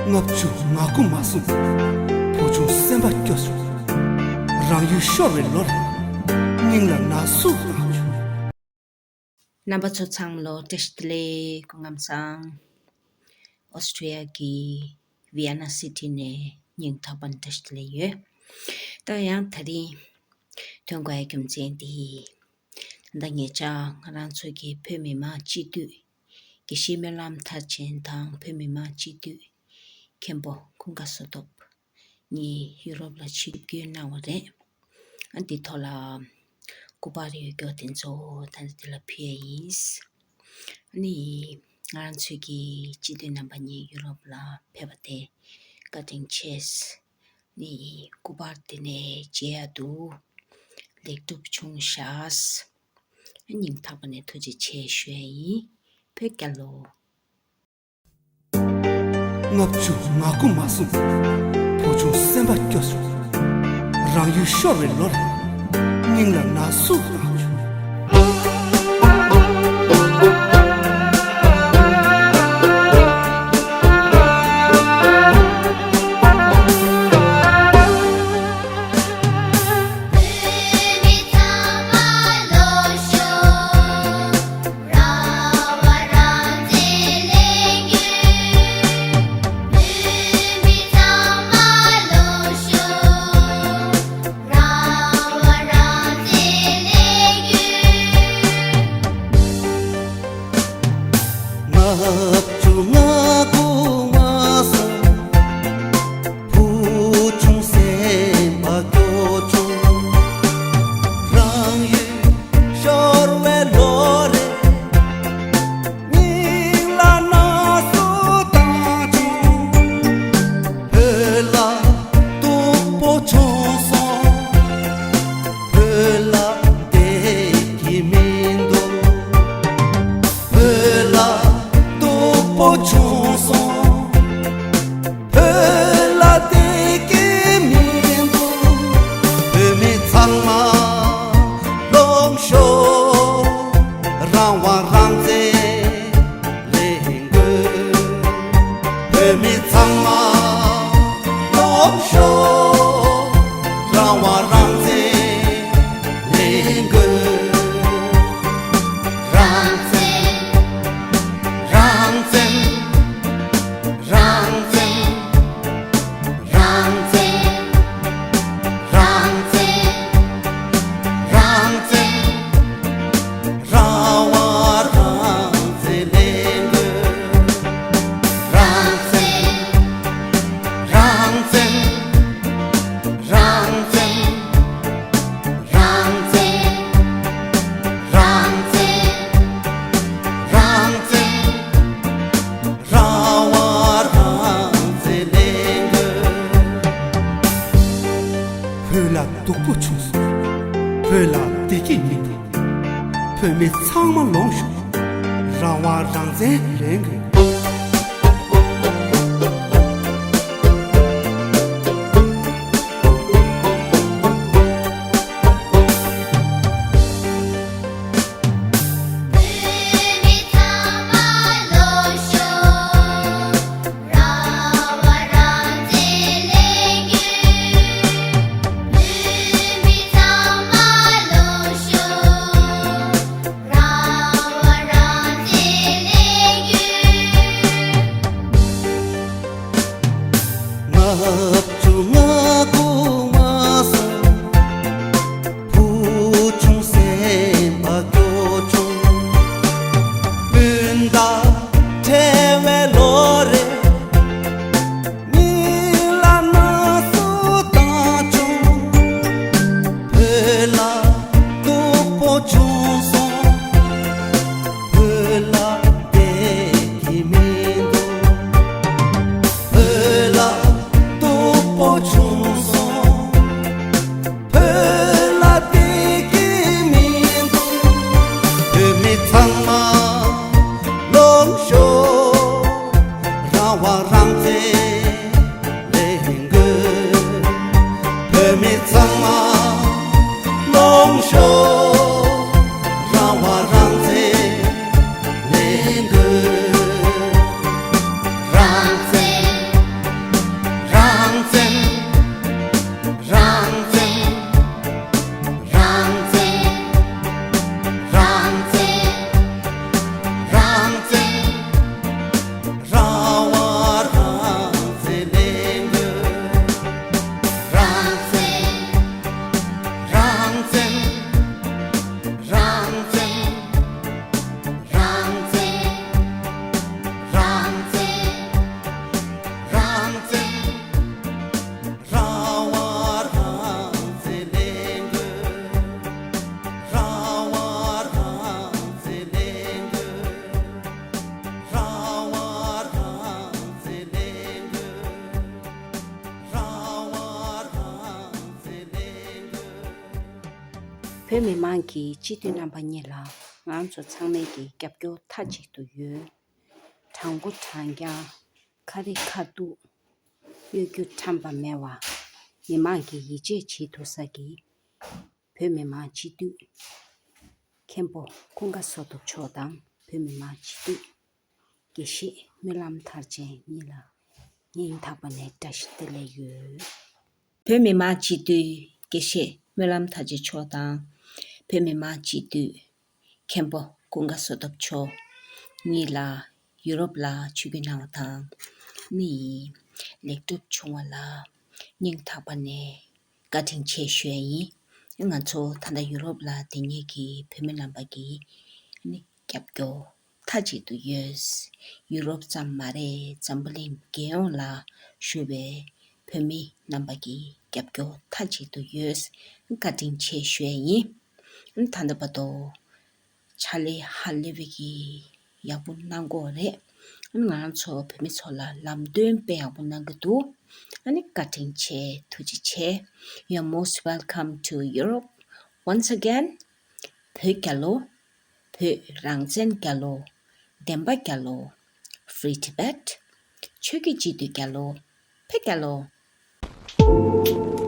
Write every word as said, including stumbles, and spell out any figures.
ལྔ་བཅུ་ང་དགུ་མ་སོང་། བུ་ཆུང་སེམས་པ་སྐྱོ་སོང་། རང་ཡུལ་ཤོར་བའི་ལོ་རེད། སྙིང་ལ་ན་ཟུག་བཏང་བྱུང་། རྣམ་པ་ཚོ་ཚང་མ་ལོ་བཀྲ་ཤིས་བདེ་ལེགས། སྐུ་ཁམས་བཟང་། ཨོ་སི་ཊྲེ་ལི་ཡ་གི་ཝི་ཡ་ན་སི་ཊི་ནས་སྙིང་ཐག་པ་ནས་བཀྲ་ཤིས་བདེ་ལེགས་ཡོད། ད་ཡང་དེ་རིང་ཐོན་དགོས་ཡ་རྒྱུ་མཚན་དེ། ད་ལྟ་ཉེ་ཆར་ང་རང་ཚོ་གི་བོད་མི་མང་སྤྱི་འཐུས། དགེ་བཤེས་སྨོན་ལམ་མཐར་ཕྱིན་དང་བོད་མི་མང་སྤྱི་འཐུས་མཁན་པོ་ཀུན་དགའ་བསོད་སྟོབས་གཉིས་ཡུ་རོབ་ལ་ཆིབས་བསྒྱུར་གནང་བ་རེད། ཨ་འདི་ཐོག་ལ་སྐུ་པར་ཡོད་རྒྱུ་དེ་ཚོ་ད་ལྟ་འདི་ལ་ཕུལ་ཡ་ཡིན། ཨ་ནི་ང་རང་ཚོའི་གི་སྤྱི་འཐུས་རྣམ་པ་གཉིས་ཡུ་རོབ་ལ་ཕེབས་པ་དེ་བཀའ་དྲིན་ཆེ། ནི་སྐུ་པར་དེ་ནས་མཇལ་ཡ་འདུག་ལེགས་གྲུབ་བྱུང་ཤག་སྙིང་ཐག་པ་ནས་ཐུགས་རྗེ་ཆེ་ཞུ་ཡ་ཡིན། བོད་རྒྱལ་ལོ། ལྔ་བཅུ་ང་དགུ་མ་སོང་། བུ་ཆུང་སེམས་པ་སྐྱོ་སོང་། རང་ཡུལ་ཤོར་བའི་ལོ་རེད། སྙིང་ལ་ན་ཟུག་བཏང་བྱུང་། ལྔ་བཅུ་ང་དགུ་མ་སོང་། བུ་ཆུང་སེམས་པ་སྐྱོ་བྱུང་། རང་ཡུལ་ཤོར་བའི་ལོ་རེད། སྙིང་ལ་ན་ཟུག་བཏང་བྱུང་། བོད་ལ་སྡུག་པོ་བྱུང་སོང་། བོད་ལ་བསྡད་ཀྱི་མི་འདུག་བོད་ལ་སྡུག་པོ་བྱུང་སོང་། བོད་ལ་བསྡད་ཀྱི་མི་འདུག་བོད་མི་ཚང་མ་ལོངས་ཤོག་རང་དབང་རང་བཙན་ལེན་དགོས། བོད་མི་ཚང་མ་ལོངས་ཤོག་རང་དབང་རང་བཙན་ལེན་དགོས། རང་བཙན། རང་བཙན། རང་བཙན། རང་བཙན། རང་བཙན། རང་བཙན། རང་དབང་རང་བཙན་ལེན་དགོས། རང་བཙན། རང་བཙན། རང་བཙན། རང་བཙན། རང་བཙན། རང་བཙན། རང་དབང་རང་བཙན་ལེན་དགོས། བོད་ལ་སྡུག་པོ་བྱུང་སོང་། བོད་ལ་བདེ་སྐྱིད་མི་འདུག་བོད་མི་ཚང་མ་ལོངས་ཤོག་རང་དབང་རང་བཙན་ལེན་དགོས། ལྔ་བཅུ་ང་དགུ་མ་སོང་། བུ་ཆུང་སེམས་པ་སྐྱོ་བྱུང་། སྤུན་ཟླ་བྲལ་བའི་ལོ་རེད། སྙིང་ལ་ན་ཟུག་བཏང་བྱུང་། བོད་ལ་སྡུག་པོ་བྱུང་སོང་། བོད་ལ་བསྡད་ཀྱི་མི་འདུག་བོད་ལ་སྡུག་པོ་བྱུང་སོང་། བོད་ལ་བསྡད་ཀྱི་མི་འདུག་བོད་མི་ཚང་མ་ལོངས་ཤོག་རང་དབང་རང་བཙན་ལེན་དགོས། བོད་མི་ཚང་མ་ལོངས་ཤོག་རང་དབང་རང་བཙན་ལེན་དགོས། རང་བཙན། བོད་མི་མང་གི་སྤྱི་འཐུས་རྣམ་པ་གཉིས་ལ་ང་ཚོ་ཚང་མས་ཀྱི་རྒྱབ་སྐྱོར་མཐའ་གཅིག་ཏུ་ཡོད། དྲང་པོ་དྲང་རྐྱང་། ཁ་རི་ཁ་ཐུག་གཡོ་སྒྱུ་ཁྲམ་པ་མེད་པ། མི་མང་གི་ཡིད་ཆེས་བྱེད་ཐུབ་ས་གི་བོད་མི་མང་སྤྱི་འཐུས་མཁན་པོ་ཀུན་དགའ་བསོད་སྟོབས་མཆོག་དང་། བོད་མི་མང་སྤྱི་འཐུས་དགེ་བཤེས་སྨོན་ལམ་མཐར་ཕྱིན་གཉིས་ལ་སྙིང་ཐག་པ་ནས་བཀྲ་ཤིས་བདེ་ལེགས་ཡོད། བོད་མི་མང་སྤྱི་འཐུས་དགེ་བཤེས་སྨོན་ལམ་མཐར་ཕྱིན་མཆོག་དང་། བོད་མི་མང་སྤྱི་འཐུས་མཁན་པོ་ཀུན་དགའ་བསོད་སྟོབས་མཆོག་གཉིས་ལ་ཡུ་རོབ་ལ་ཆིབས་བསྒྱུར་གནང་བ་དང་། ནི་ལེགས་གྲུབ་བྱུང་བ་ལ་སྙིང་ཐག་པ་ནས་བཀའ་དྲིན་ཆེ་ཞུ་ཡ་ཡིན། ང་ཚོ་ད་ལྟ་ཡུ་རོབ་ལ་བསྡད་མཁན་གྱི་བོད་མི་རྣམ་པ་གིས་ནི་རྒྱབ་སྐྱོར་མཐའ་གཅིག་ཏུ་ཡོད། ཡུ་རོབ་ཙམ་མ་རེད། འཛམ་བུ་གླིང་རྒྱལ་ཡོངས་ལ་བཞུགས་པའི་བོད་མི་རྣམ་པ་གིས་རྒྱབ་སྐྱོར་མཐའ་གཅིག་ཏུ་ཡོད། བཀའ་དྲིན་ཆེ་ཞུ་ཡ་ཡིན། ད་ལྟ་བར་དུ་ཕྱག་ལས་ཧ་ལས་པའི་གི་ཡག་པོ་གནང་གི་ཡོད་རེད། ང་རང་ཚོ་བོད་མི་ཚོ་ལ་ལམ་སྟོན་དཔེ་ཡག་པོ་གནང་གི་འདུག་ཨ་ནི་བཀའ་དྲིན་ཆེ། ཐུགས་རྗེ་ཆེ། You're most welcome to Europe once again. བོད་རྒྱལ་ལོ། བོད་རང་བཙན་རྒྱལ་ལོ། བདེན་པ་རྒྱལ་ལོ། Free Tibet. ཆོས་ཀྱི་སྤྱི་འཐུས་རྒྱལ་ལོ། བོད་རྒྱལ་ལོ།